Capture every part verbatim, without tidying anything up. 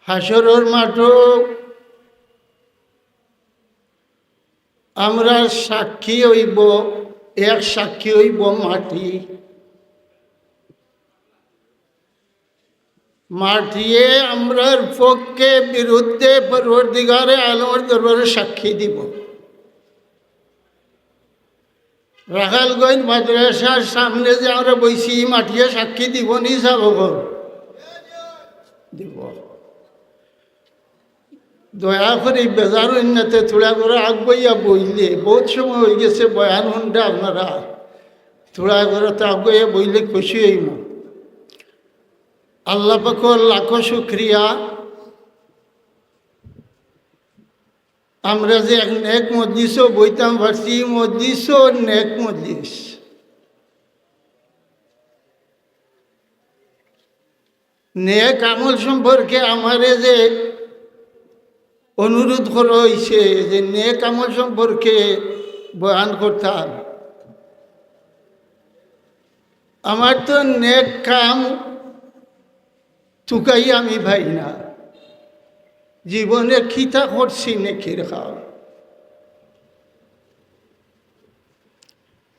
হাশরর মাঠো আমরার সাক্ষী অইবো, এক সাক্ষী অইবো মাটি। মাটিয়ে আমরার পক্ষে বিরুদ্ধে পরওয়ারদিগারে আলমর দরবারো সাক্ষী দিবো। রাখালগঞ্জ মাদ্রাসার সামনে যে আমরা বইছি, ই মাটিয়ে সাক্ষী দিবো নি সাব অকল? দিবো। দয়া করি বেজার অইন্না তে থুড়া করি আগবাইয়া বইলে, বউত সময় অইগেছে বয়ান হুনরা আপনারা। থুড়া করি তে আগবাইয়া বইলে খুশি অইমু। আল্লাহ পাকর লাখো শুকরিয়া, আমরা যে এক নেক মজলিসো বইতাম পারছি, ই মজলিসও নেক মজলিস। নেক আমল সম্পর্কে আমারে যে অনুরোধ করা অইছে যে নেক আমল সম্পর্কে বয়ান করতাম, আমার তো নেক কাম তুকাই আমি পাই না। জীবনে কিতা করছি নেকির কাম?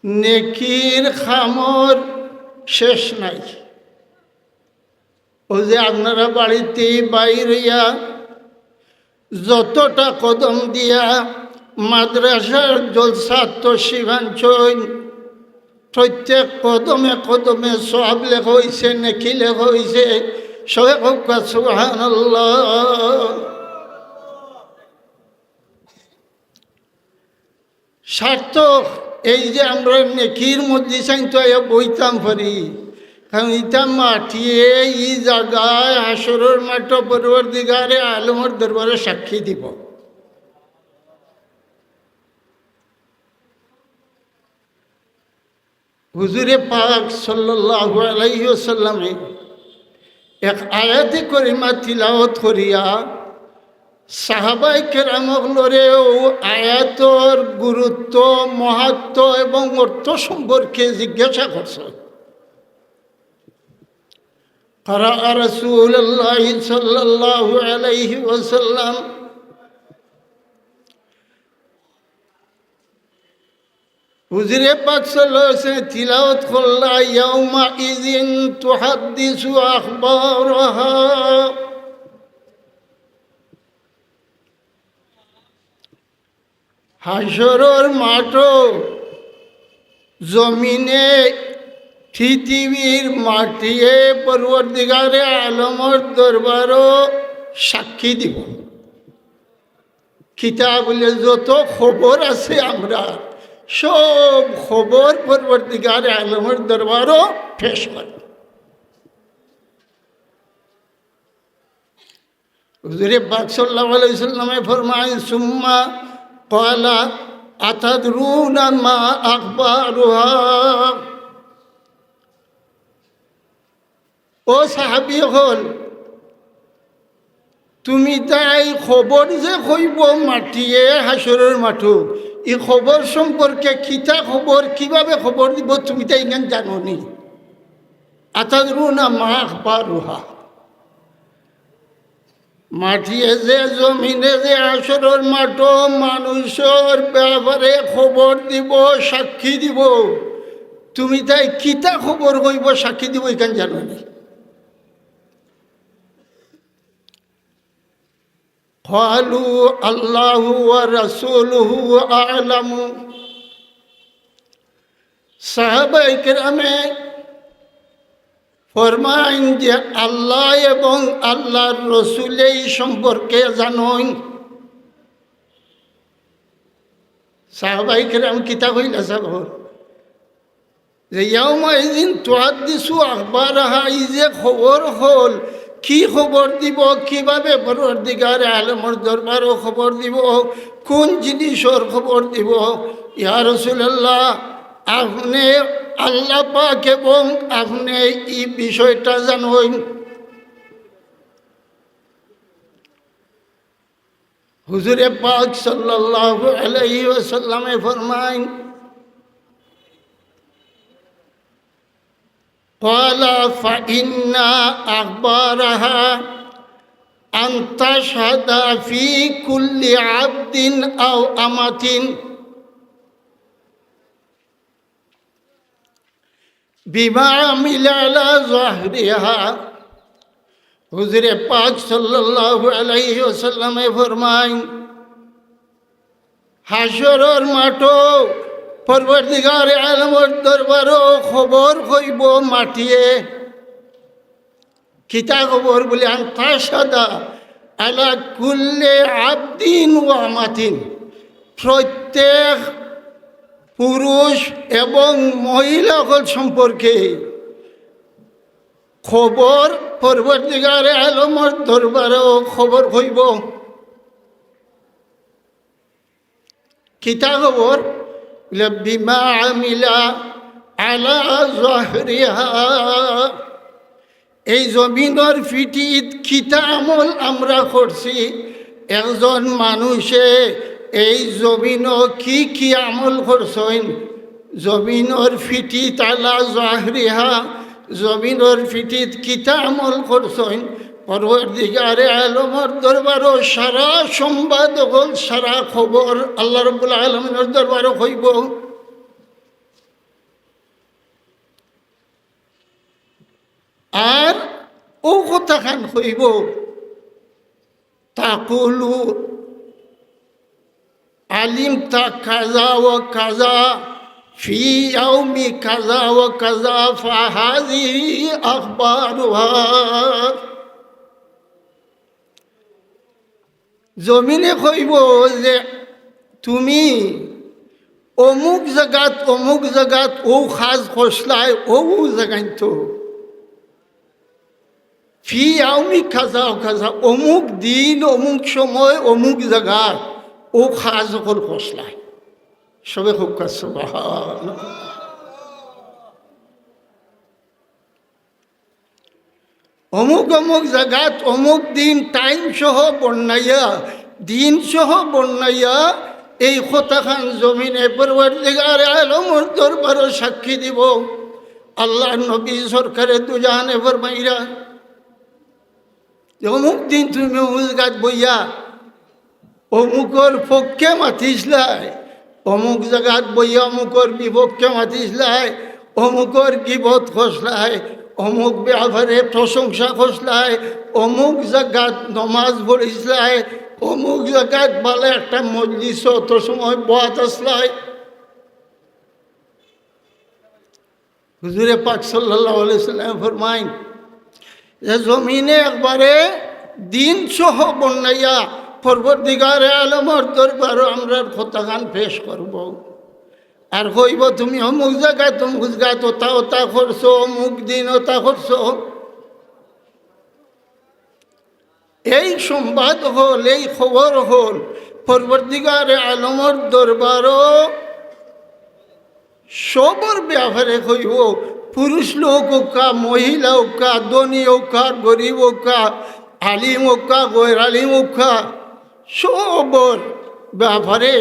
নেকির কামর শেষ নাই। অউ যে আপনারা বাড়িতে বাইর অইয়া যতটা কদম দিয়া মাদ্রাসার জলসাত তশরিফ আনছইন, প্রত্যেক কদমে কদমে সওয়াব লেখা অইছে, নেকি লেখা অইছে। সবে কউক্কা সুবহানাল্লাহ। সার্থক। এই যে আমরা নেকির মজলিসাইন তো আইয়া বইতাম পারি, কারণ ইতা মাটিয়ে ই জাগায় হাশরর মাঠো পরওয়ারদিগারে আলমর দরবারো সাক্ষী দিবো। হুজুরে পাক সাল্লাল্লাহু আলাইহি ওয়াসাল্লামে এক আয়াতে করিমা তিলাওয়াত করিয়া সাহাবায়ে কেরাম অকলরে অউ আয়াতর গুরুত্ব, মাহাত্ম্য এবং অর্থ সম্পর্কে জিজ্ঞাসা করছইন। قرأ رسول الله صلى الله عليه وسلم হুজুরে পাক সাল্লাল্লাহু আলাইহি ওয়াসাল্লাম তিলাওয়াত করলা, "يومئذ تحدث أخبارها।" হাশরর মাঠো জমিনে পৃথিবীর মাটিয়ে পরওয়ারদিগারে আলমর দরবারো সাক্ষী দিবো। কিতা বুলে যত খবর আছে আমরার, সব খবর পরওয়ারদিগারে আলমর দরবারো পেশ করবো। হুজুরে পাক সাল্লাল্লাহু আলাইহি ওয়াসাল্লামে ফরমাইন, "ثم قال أتدرون ما أخبارها؟" ও সাহাবী অকল, তুমিতাইন খবর যে কইবো মাটিয়ে হাশরর মাঠো, ই খবর সম্পর্কে কিতা খবর, কিভাবে খবর দিবো, তুমিতাইন ইখান জানো নি? أتدرون ما أخبارها؟ মাটিয়ে যে জমিনে যে হাশরর মাঠো মানুষর ব্যাপারে খবর দিবো, সাক্ষী দিবো, তুমিতাইন কিতা খবর কইবো, সাক্ষী দিবো, ইখান জানো নি? قالوا الله ورسوله أعلم। সাহাবায়ে কেরামে ফরমাইন যে আল্লাহ এবং আল্লাহর রসুলে ই সম্পর্কে জানইন। সাহাবায়ে কেরাম কিতা কইলা সাব? যে يومئذ تحدث أخبارها, ই যে খবর অকল, কি খবর দিবো, কিভাবে পরওয়ারদিগারে আলমর দরবারো খবর দিবো, কুন জিনিসর খবর দিবো? ইয়া রাসূলুল্লাহ, আপনে আল্লাহ পাক এবং আপনে ই বিষয়টা জানইন। হুজুরে পাক সাল্লাল্লাহু আলাইহি ওয়াসাল্লামে ফরমাইন, قال فإن أخبارها أن تشهد في كل عبد أو أمة بما عمل على ظهرها। হুজুরে পাক সাল্লাল্লাহু আলাইহি ওয়াসাল্লামে ফরমাইন, হাশরর মাঠো পরওয়ারদিগারে আলমর দরবারো খবর কইবো মাটিয়ে। কিতা খবর? বলে, أن تشهد على كل عبد وأمة। প্রত্যেক পুরুষ এবং মহিলা অকল সম্পর্কে খবর পরওয়ারদিগারে আলমর দরবারো খবর কইবো। কিতা খবর? বলে, بما عمل على ظهرها। এই জমিনর ফিঠিত কিতা আমল আমরা করছি, একজন মানুষে এই জমিনো কি কি আমল করছইন, জমিনর ফিঠিত على ظهرها, জমিনর ফিঠিত কিতা আমল করছইন, পরওয়ারদিগারে আলমর দরবারো সারা সংবাদ অকল, সারা খবর আল্লাহ রাব্বুল আলামিনর দরবারো কইবো। আর অউ কথাখান কইবো, تقول علمت كذا وكذا في يوم كذا وكذا، فهذه أخبارها। জমিনে কইবো যে, তুমি অমুক জাগাত, অমুক জাগাত অউ কাজ করছলায়, অউ জাগাইন্তো। في يوم كذا وكذا, অমুক দিন, অমুক সময়, অমুক জাগাত অউ কাজ অকল করছলায়। সবে কউক্কা সুবহানাল্লাহ। অমুক অমুক জাগাত অমুক দিন, টাইম সহ বর্ণাইয়া, দিন সহ বর্ণাইয়া, এই কথাখান জমিনে পরওয়ারদিগারে আলমর দরবারো সাক্ষী দিবো। আল্লাহর নবী সরকারে দুজাহানে ফরমাইরা যে, অমুক দিন তুমি অমুক জাগাত বইয়া অমুকর পক্ষে মাতিছলায়, অমুক জাগাত বইয়া অমুকর বিপক্ষে মাতিছলায়, অমুকর গিবত করছলায়, অমুক ব্যাপারে প্রশংসা করছলায়, অমুক জাগাত নমাজ পড়ছলায়, অমুক জাগাত ভালা একটা মজলিসো অত সময় বওয়াত আছলায়। হুজুরে পাক সাল্লাল্লাহু আলাইহি ওয়াসাল্লাম ফরমাইন যে জমিনে একবারে দিন সহ বর্ণাইয়া পরওয়ারদিগারে আলমর দরবারো আমরার কথাখান পেশ করবো। আর কইবো, তুমি অমুক জাগাত, অমুক জাগাত অতা অতা করছো, অমুক দিন অতা করছো। এই সংবাদ অকল, এই খবর অকল পরওয়ারদিগারে আলমর দরবারো সবর ব্যাপারে কইবো, পুরুষ লোক অউক্কা, মহিলা অউক্কা, ধনী অউক্কা, গরিব অউক্কা, আলিম অউক্কা, গয়র আলিম অউক্কা, সবর ব্যাপারে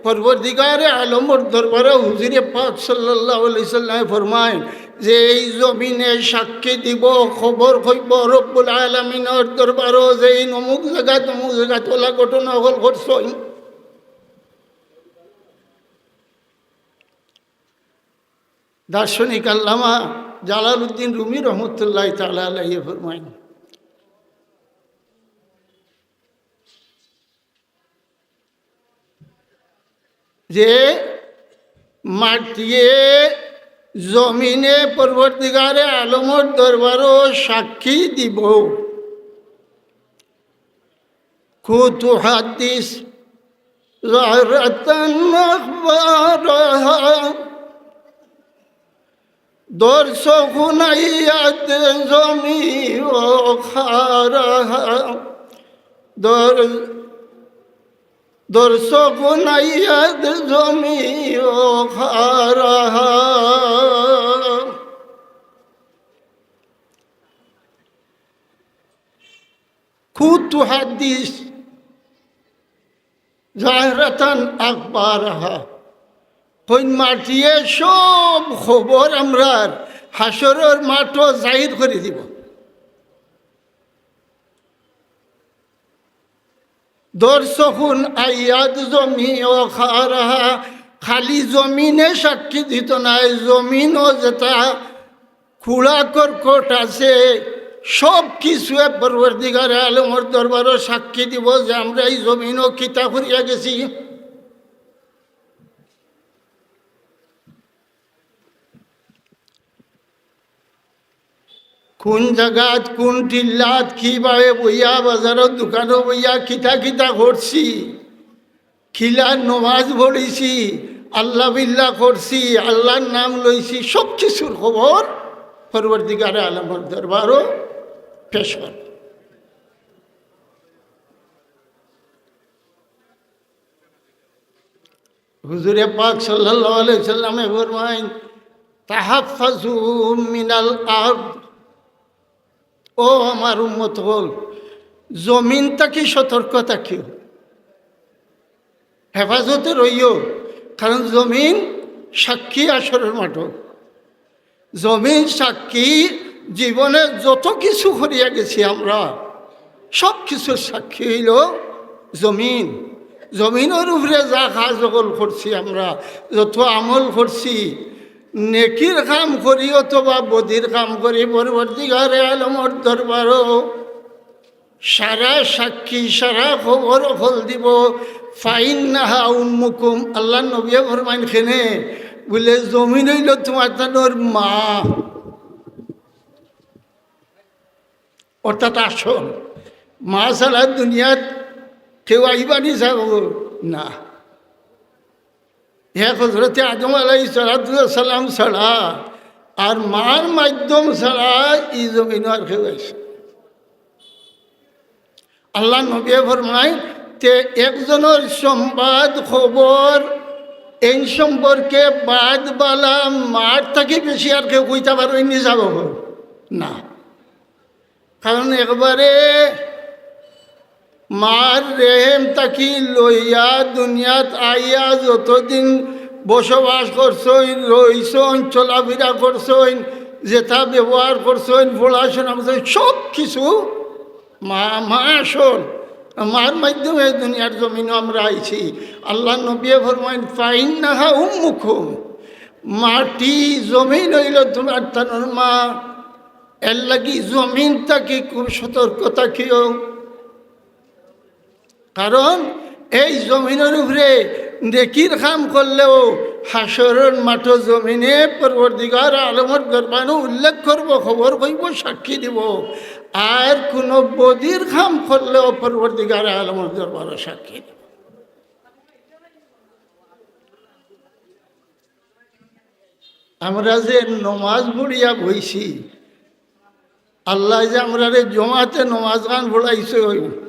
পরওয়ারদিগারে আলমর দরবারো হুজুরে পাক সাল্লাল্লাহু আলাইহি ওয়াসাল্লামে ফরমাইন যে এই জমিনে সাক্ষী দিবো, খবর কইবো রব্বুল আলামিনর দরবারো যে এইন অমুক জাগাত, অমুক জাগাত অলা ঘটনা অকল করছইন। দার্শনিক আল্লামা জালালউদ্দিন রুমি রহমতুল্লাহি তাআলা আলাইহি ফরমাইন যে মাটিয়ে জমিনে পরওয়ারদিগারে আলমর দরবারো সাক্ষী দিবো। كنت أحدث زهرة أخبارها. درس هنيت زمي وخارها. در-، درس هنيت زمي وخارها. كنت أحدث زهرة أخبارها. কইন মাটিয়ে সব খবর আমরার হাশরর মাঠো জাহির করি দিবো। দরসহুন আইয়াদ জমি ও খারাহা, খালি জমিনে সাক্ষী দিত নায়, জমিনও যেটা খুড়া কর্কট আছে, সব কিছুয়ে পরওয়ারদিগারে আলমর দরবারও সাক্ষী দিব যে আমরা এই জমিনও কিতা করিয়া গেছি। কোন জাগাত, কোন টিল্লাত, কিভাবে বইয়া, বাজারর দোকানো বইয়া, কিতা কিতা করছি, কিলা নমাজ পড়ছি, আল্লাহ বিল্লাহ করছি, আল্লাহর নাম লইছি, সব কিছুর খবর পরওয়ারদিগারে আলমর দরবারও পেশ কর। হুজুরে পাক সাল্লাল্লাহু আলাইহি সাল্লামে ফরমাইন, "তাহাফফাজু মিনাল আরদ।" ও আমার উম্মত অকল, জমিন থাকি সতর্ক থাকিও, হেফাজতে রইও, কারণ জমিন সাক্ষী হাশরর মাঠো। জমিন সাক্ষী, জীবনে যত কিছু করিয়া গেছি আমরা, সব কিছুর সাক্ষী অইলো জমিন। জমিনর উপরে যা কাজ অকল করছি আমরা, যত আমল করছি, নেকির কাম করি অথবা বদির কাম করি, পরওয়ারদিগারে আলমর দরবারও সারা সাক্ষী, সারা খবর অকল দিব। "ফাইন্নাহা উম্মুকুম।" আল্লাহর নবীয়ে ফরমাইন, "কেনে?" বুলে, "জমিন অইলো তুমার তানর মা।" অর্থাৎ আসল মা ছাড়া দুনিয়াত কেউ আইবা নি, যাইবো না। এক হজরতে আদম আলাইহিস সালাতু ওয়াস সালাম ছাড়া আর মার মাধ্যম ছাড়া ই জমিনো আর কেউ আইছে। আল্লাহর নবীয়ে ফরমাইন, তে একজনর সংবাদ খবর এইন সম্পর্কে বাদ বালা মার থাকি বেশি আর কেউ কইতা পারইন নি, যাইবো না। কারণ একবারে মার রেহেম থাকি লইয়া দুনিয়াত আইয়া যতদিন বসবাস করছইন, রইছইন, চলাফিরা করছইন, যেটা ব্যবহার করছইন, পড়াশোনা করছইন, সব কিছু মা, মা আসল। মার মাধ্যমে দুনিয়ার জমিনো আমরা আইছি। আল্লাহর নবীয়ে ফরমাইন, "ফাইন্নাহা উম্মুকুম।" মাটি, জমিন অইলো তুমার তানর মা। এর লাগি জমিন থাকি খুব সতর্ক থাকিও, কারণ এই জমিনর উপরে নেকির কাম করলেও হাশরর মাঠো জমিনে পরওয়ারদিগার আলমর দরবারো উল্লেখ করবো, খবর কইবো, সাক্ষী দিবো। আর কুনু বদির কাম করলেও পরওয়ারদিগার আলমর দরবারো সাক্ষী দিবো। আমরা যে নমাজ পড়িয়া বইছি, আল্লায় যে আমরারে জমাতে নমাজ খান পড়াইছইন,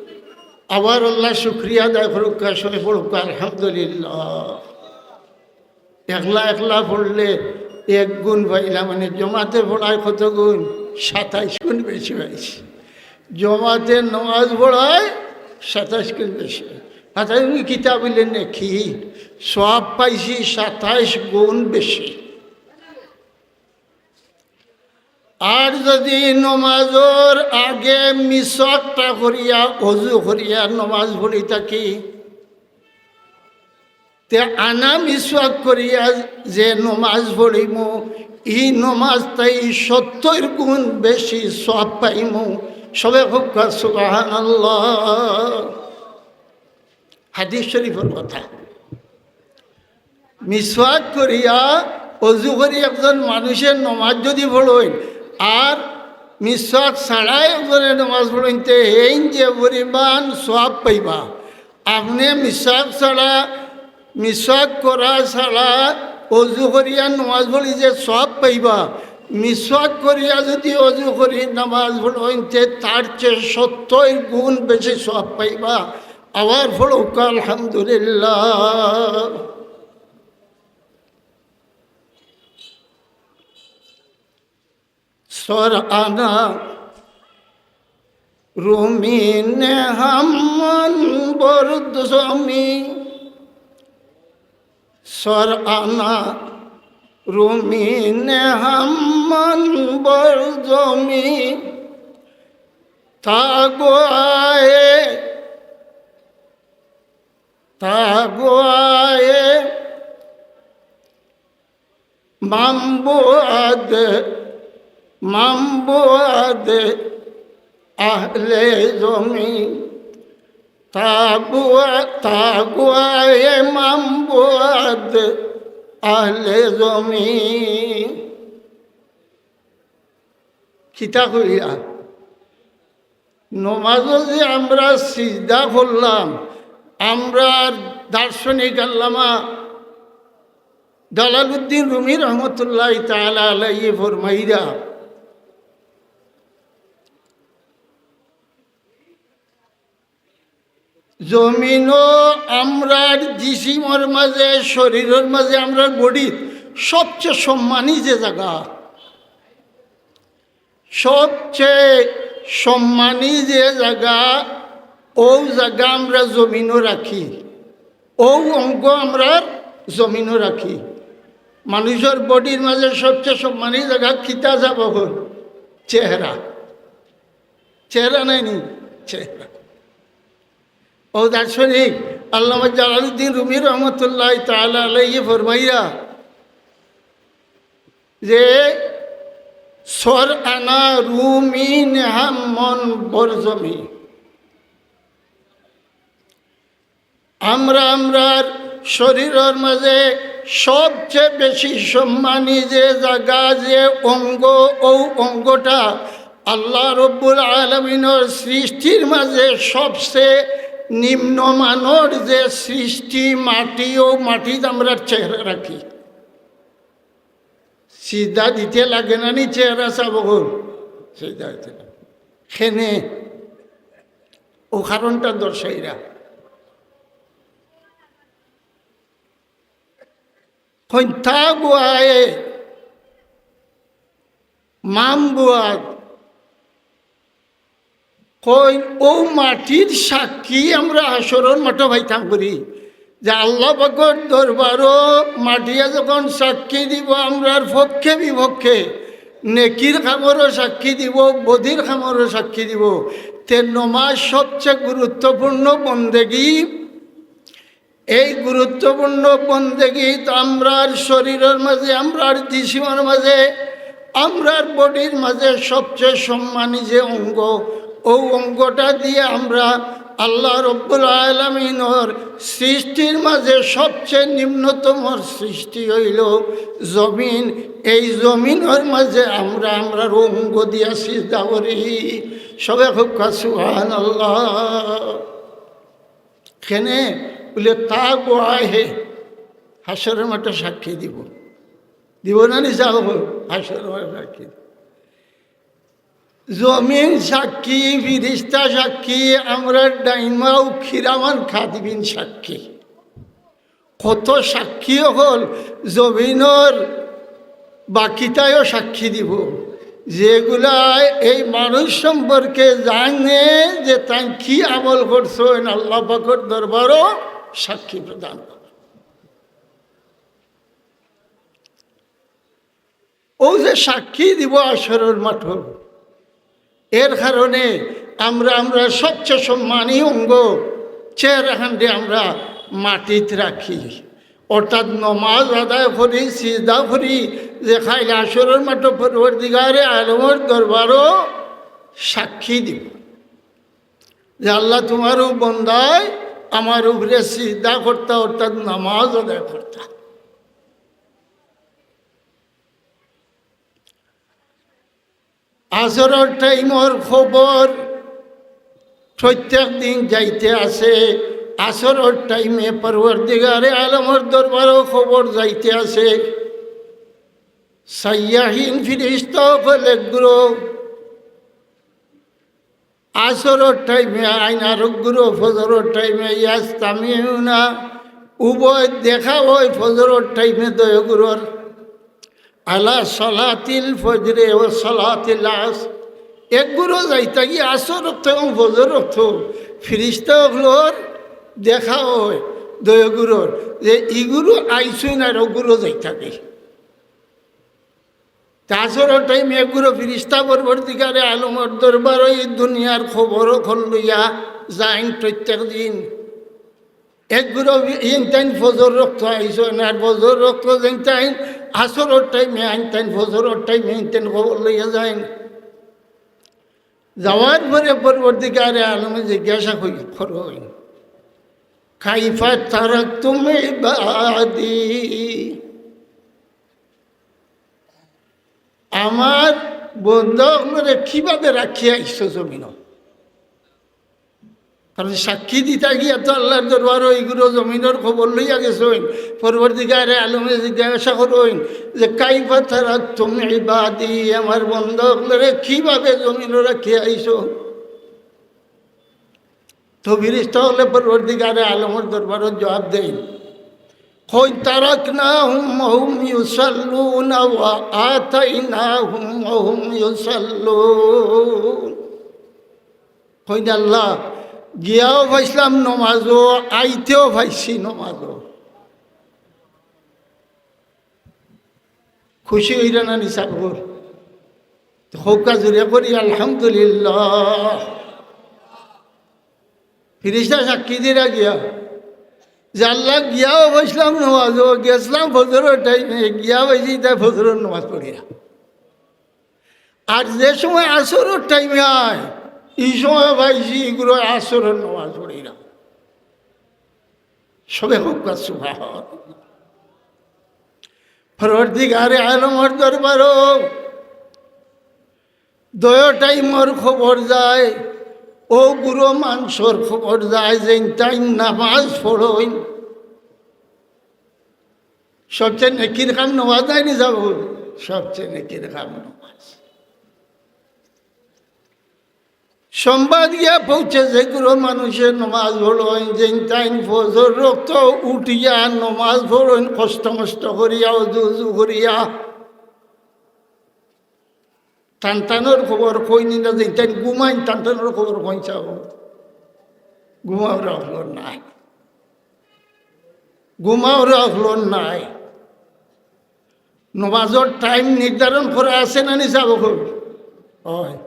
আবার আল্লার শুকরিয়া আদায় করুক্কা, সবে পড়ুক্কা, আলহামদুলিল্লাহ। একলা একলা পড়লে এক গুণ পাইলাম, মানে জমাতে পড়ায় কত গুণ? সাতাইশ গুণ বেশি পাইছি। জমাতে নমাজ পড়ায় সাতাইশ গুণ বেশি। সাতাইশ গুণ কিতা বলে নাকি? সওয়াব পাইছি সাতাইশ গুণ বেশি। আর যদি নমাজর আগে মিসওয়াকটা করিয়া, অজু করিয়া নমাজ পড়ি থাকি, তে আনা মিসওয়াক করিয়া যে নমাজ পড়িমু, ই নমাজটাই সত্তইর গুণ বেশি সওয়াব পাইমু। সবে কউক্কা সুবহানাল্লাহ। হাদিস শরীফর কথা। মিসওয়াক করিয়া, অজু করি একজন মানুষে নমাজ যদি পড়ইন, আর মিসওয়াক ছাড়া একজনে নমাজ পড়ইন, তে হেইন যে পরিমাণ সওয়াব পাইবা, আপনে মিসওয়াক ছাড়া, মিসওয়াক করা ছাড়া, অজু করিয়া নমাজ পড়ি যে সওয়াব পাইবা, মিসওয়াক করিয়া যদি অজু করি নমাজ পড়ইন, তে তার চেয়ে সত্তইর গুণ বেশি সওয়াব পাইবা। আবার পড়ুক্কা, আলহামদুলিল্লাহ। সরানা রুমিনে হামান বরদমি, সরানা রুমিনে হামান বরদমি, তাগোয়ায়ে বুয়াদ, মাম বুয়াদ আহলে জমিন, তা বুয়া-, তা গুয়ায়ে মাম বুয়াদ আহলে জমিন। কিতা কইয়া? নমাজো যে আমরা সিজদা করলাম, আমরার দার্শনিক আল্লামা জালালউদ্দিন রুমি রহমতুল্লাহি তাআলা আলাইহি ফরমাইরা, জমিনো আমরার জিসিমর মাঝে, শরীরর মাঝে, আমরার বডির সবচেয়ে সম্মানী যে জাগা, সবচেয়ে সম্মানী যে জাগা, অউ জাগা আমরা জমিনো রাখি, অউ অঙ্গ আমরার জমিনো রাখি। মানুষর বডির মাঝে সবচেয়ে সম্মানী জাগা কিতা যাব হল? চেহারা। চেহারা নায়নি? চেহারা। অউ দার্শনিক আল্লামা জালালউদ্দিন রুমি রহমতুল্লাহি তাআলা আলাইহি ফরমাইরা যে, "সর আনা রুমি নেহাম মন বরজমি।" আমরা, আমরার শরীরর মাঝে সবচেয়ে বেশি সম্মানী যে জাগা, যে অঙ্গ, অউ অঙ্গটা আল্লাহ রব্বুল আলামিনর সৃষ্টির মাঝে সবচেয়ে নিম্নমানর যে সৃষ্টি, মাটি, অউ মাটিত আমরার চেহারা রাখি। সিজদা দিতে লাগে না নি চেহারা চাবো? সিজদা দিতে লাগে। কেনে? অউ কারণটা দর্শাইরা। কইন তা গুয়ায়ে মাম বুয়াদ, কইন অউ মাটির সাক্ষী আমরা হাশরর মাঠো পাইতাম করি। যে আল্লাহ পাকর দরবারো মাটিয়ে যখন সাক্ষী দিবো আমরার পক্ষে বিপক্ষে, নেকির কামরও সাক্ষী দিবো, বদির কামরও সাক্ষী দিবো, তে নমাজ সবচেয়ে গুরুত্বপূর্ণ বন্দেগী। এই গুরুত্বপূর্ণ বন্দেগীত আমরার শরীরর মাঝে, আমরার জিসিমর মাঝে, আমরার বডির মাঝে সবচেয়ে সম্মানী যে অঙ্গ, অউ অঙ্গটা দিয়া আমরা আল্লাহ রব্বুল আলামিনর সৃষ্টির মাঝে সবচেয়ে নিম্নতমর সৃষ্টি অইলো জমিন। এই জমিনর মাঝে আমরা আমরার অঙ্গ দিয়া সিজদা করি। সবে কউক্কা সুবহানাল্লাহ। কেনে? বুলে, তা গুয়ায়ে হাশরর মাঠো সাক্ষী দিবো। দিবো না নি? যাও, হাশরর মাঠো সাক্ষী। জমিন সাক্ষী, ফিরিস্তা সাক্ষী, আমরার ডাইন বাউ কিরামান কাতিবিন সাক্ষী। কত সাক্ষী অকল জমিনর বাকিতায়ও সাক্ষী দিবো, যেগুলায় এই মানুষ সম্পর্কে জানে যে তাইন কি আমল করছইন, আল্লাহ পাকর দরবারো সাক্ষী প্রদান করবো। অউ যে সাক্ষী দিবো হাশরর মাঠো, এর কারণে আমরা, আমরা সবচেয়ে সম্মানী অঙ্গ চেহারাখানরে আমরা মাটিত রাখি, অর্থাৎ নমাজ আদায় করি, সিজদা করি, যে কাইল হাশরর মাঠো পরওয়ারদিগারে আলমর দরবারো সাক্ষী দিবো যে, "আল্লাহ, তুমার অউ বন্দায় আমার উপরে সিজদা করতা, অর্থাৎ নমাজ আদায় করতা।" আসরর টাইমর খবর প্রত্যেক দিন যাইতে আছে। আসরর টাইমে পরওয়ারদিগারে আলমর দরবারো খবর যাইতে আছে। সাইয়াহিন ফিরিস্তা অকল এগুলো আসরর টাইমে আইন, আর গুরু ফজরর টাইমে ইয়াস্তামিউনা, উভয় দেখা অয় ফজরর টাইমে দুইগুরর। আলা সালাতিল ফজরে ওয়া সালাতিল আস, এগুলো যাইতা কি আসর অক্ত এবং ফজর অক্ত ফিরিস্তা অকলর দেখা অয় দুইগুরর, যে ইগুলো আইছইন আর ওগুলো যাইতা কি। তে আসরর টাইমে এগুলো ফিরিস্তা পরওয়ারদিগারে আলমর দরবারো ই দুনিয়ার খবর অকল লইয়া যাইন প্রত্যেক দিন। এক গ্রুপ ইন তাইন ফজর রক্ত আইছইন, আর ফজর রক্ত যেইন তাইন আসরর টাইমে আইন তাইন, ফজরর টাইমে ইন তাইন খবর লইয়া যাইন। যাওয়ার পরে পরবর্তীকালে আলমে জিজ্ঞাসা করি-, করইন, "কাইফা তারাকতুম ইবাদি?" আমার বন্দা অকলরে কিভাবে রাখিয়া আইছো জমিনো? কারণ সাক্ষী দিতা গিয়া তো আল্লাহর দরবারো ইগুলো জমিনর খবর লইয়া গেছইন। পরবর্তীকালে আলমে জিজ্ঞাসা করইন যে, "কাইফা তারাকতুম ইবাদি, আমার বন্দা অকলরে কিভাবে জমিনো রাখিয়া আইছো?" তো ফিরিস্তা অকলে পরবর্তীকালে আলমর দরবারো জবাব দেইন, কইন, "তারাকনাহুম ওয়া হুম ইউসাল্লুনা ওয়া আতাইনাহুম ওয়া হুম ইউসাল্লুন।" কইন, "আল্লাহ, গিয়াও পাইছলাম নমাজো, আইতেও পাইছি নমাজো।" খুশি অইরা না নি সাবগর? তো কউক্কা জুরে করি আলহামদুলিল্লাহ। ফিরিস্তা সাক্ষী দিরা গিয়া যে, "আল্লাহ, গিয়াও পাইছলাম নমাজো, গেছলাম ফজরর টাইমে, গিয়া পাইছি ইতা ফজরর নমাজ পড়িয়া। আর যে সময় আসরর টাইমে আয়, ই সময় পাইছি ইগুলো আসরর নমাজ পড়িয়া।" সবে কউক্কা সুবহানাল্লাহ। পরবর্তীকালে আলমর দরবারো দুইও টাইমর খবর যায়, অউ গুরু মানষর খবর যায়, যেইন তাইন নমাজ পড়ইন। সবচেয়ে নেকির কাম নমাজ নায় নি সাব? সবচেয়ে নেকির কাম নমাজ। সংবাদ গিয়া পৌঁছে যে গুরু মানষে নমাজ পড়ইন, যেইন তাইন ফজর রক্ত উঠিয়া নমাজ পড়ইন, কষ্ট মষ্ট করিয়া, অজু উজু করিয়া। তান তানর খবর কইন না, যেইন তাইন ঘুমাইন, তান তানর খবর কইন সাব? ঘুমাওরা অকলর নাই, ঘুমাওরা অকলর নাই। নমাজর টাইম নির্ধারণ করা আছে না নি সাব? অয়,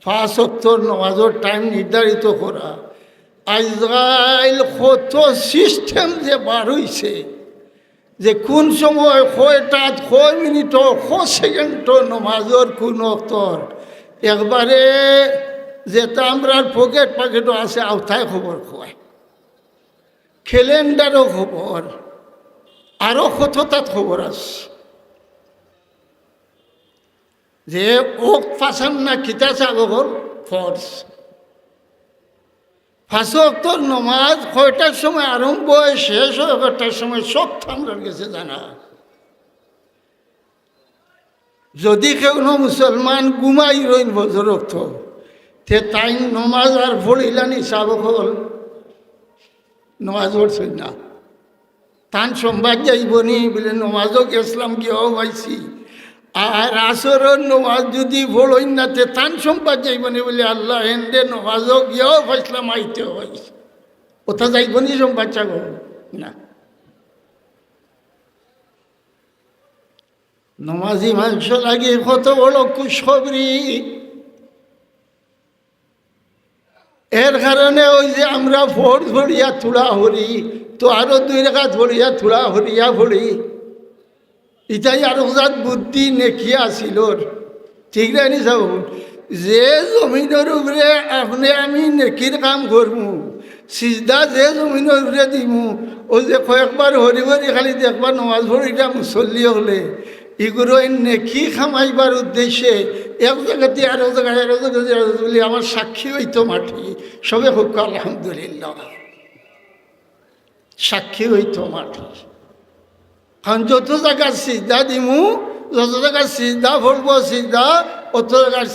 পাঁচ ওয়াক্তর নমাজর টাইম নির্ধারিত করা। আইজকাইল কত সিস্টেম যে বার অইছে, যে কুন সময়, কয়টাত, কয় মিনিটো, কয় সেকেন্ডো নমাজর কুন ওয়াক্তর, একবারে যেটা আমরার পকেট পকেটো আছে, অতায় খবর কয়। ক্যালেন্ডারো খবর, আরো কততাত খবর আছে। যে অক্ত পাছান না কিতা সাব অকল ফরজ। পাঁচ ওয়াক্তর নমাজ কয়টার সময় আরম্ভ অয়, শেষ অয় কয়টার সময়, সব তো আমরার গেছে জানা। যদি কেউনো মুসলমান ঘুমাই রইন ফজর অক্ত, তে তাইন নমাজ আর পড়িলা নি সাব অকল? নমাজ পড়ছইন না। তান সংবাদ যাইবো নি বুলে, "নমাজো গেছলাম, গিয়াও পাইছি।" আর আসরর নমাজ যদি পড়ইন না, তে তান সংবাদ যাইবো নি বুলে, "আল্লাহ, এনরে নমাজো গিয়াও পাইছলাম, আইতেও পাইছি।" অতা যাইবো নি সংবাদ সাব? না। নমাজি মানষর লাগি কত বড় খুশখবরি। এর কারণে অউ যে আমরা ফরজ পড়িয়া থুড়া করি, তো আরো দুই রাকাত পড়িয়া থুড়া করিয়া পড়ি, ইটাই আরক জাত বুদ্ধি নেকি আছিল অর। ঠিক না নি সাব? যে জমিনর উপরে আপনে আমি নেকির কাম করমু, সিজদা যে জমিনর উপরে দিমু, অউ যে কয়েকবার হরি হরি খালি দেখবা নমাজ পড়িরা মুসল্লি অকলে, ইগুলো এই নেকি কামাইবার উদ্দেশ্যে এক জাগাত থাকি আরক জাগাত, আরক জাগাত থাকি আরক জাগাত, বুলে, "আমার সাক্ষী অইতো মাটি।" সবে কউক্কা আলহামদুলিল্লাহ। সাক্ষী অইতো মাটি। কারণ যত জাগাত সিজদা দিমু, যত জাগাত সিজদা পড়বো, সিজদা, অত জাগাত